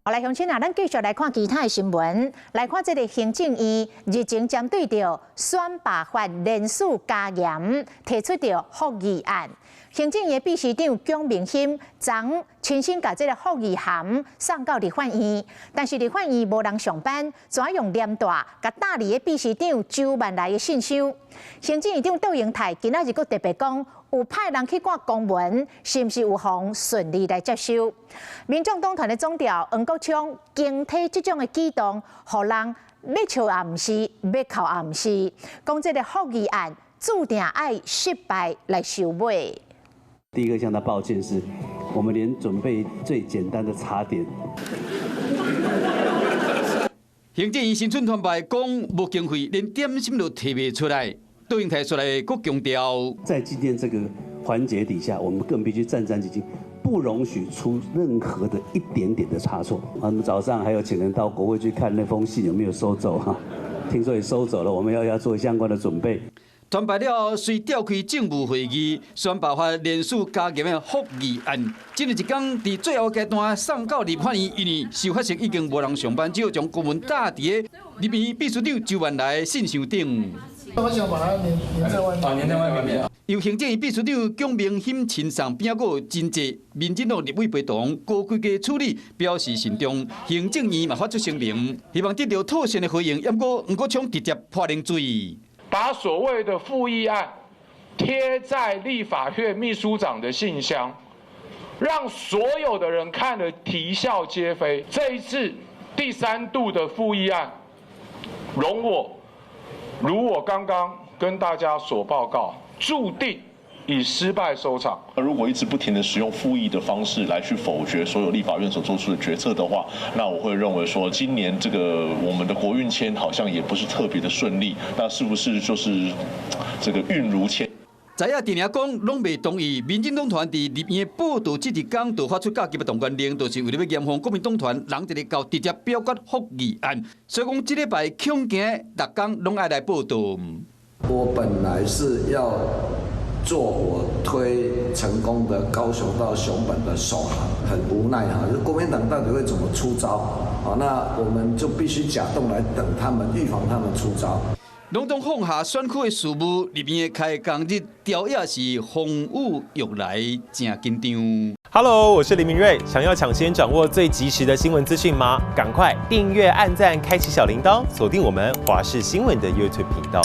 好來，鄉親啊，咱繼續來看其他的新聞，來看這个行政院日前針對著選罷法連署加嚴，提出著覆議案。行政院秘書長蔣明歆昨親身共這个覆議函送到立法院，但是立法院無人上班，怎用黏帶共貼佇秘書長周萬來的信箱。行政院長卓榮泰今仔日閣特別講，有派人去趕公文，是毋是有予順利來接收？民眾黨團的總召黃國昌驚提這種的舉動，予人欲笑也毋是，欲哭也毋是，講這个覆議案注定愛失敗來收尾。第一個向他抱歉，是我們連準備最簡單的茶點。行政院新春團拜講無經費，連點心都提袂出來。卓榮泰出來閣強調，在今天這個環節底下，我們更必須戰戰兢兢，不容許出任何的一點點的差錯。我們早上還有請人到國會去看那封信有沒有收走哈，聽說也收走了，我們要做相關的準備。團拜了後，隨召開政務會議，選罷法連署加嚴的覆議案。這一工佇最後階段送到立法院，因為事發時已經無人上班，只好將公文貼佇立院秘書長周萬來信箱頂。我想把它黏黏在外面。黏在外面。由行政院秘書長蔣明歆親送，邊閣有真濟民進黨立委陪同，高規格處理，表示慎重。行政院嘛發出聲明，希望得到妥善的回應。毋過黃國昌直接潑冷水，把所謂的覆議案貼在立法院秘書長的信箱，讓所有的人看了啼笑皆非。這一次第三度的覆議案，容我如我剛剛跟大家所報告，注定以失敗收場。如果一直不停的使用覆議的方式來去否決所有立法院所做出的決策的話，那我會認為說，今年這個我們的國運籤好像也不是特別的順利，那是不是就是這個運如籤？知影定定講攏袂同意，民進黨團佇立院報道這一工，就發出加急的動員令，就是為了欲嚴防國民黨團人一个到直接表決覆議案。所以講，這禮拜恐驚逐工攏愛來報道。我本來是要做我推成功的高雄到熊本的首航，很無奈哈，就國民黨到底會怎麼出招？啊，那我們就必須假動來等他們，預防他們出招。攏總放下選區的事務，立院的開工日，調也是風雨欲來，誠緊張。 Hello，我是林明瑞，想要搶先掌握最及時的新聞資訊嗎？趕快訂閱、按讚、開啟小鈴鐺，鎖定我們華視新聞的 YouTube 頻道。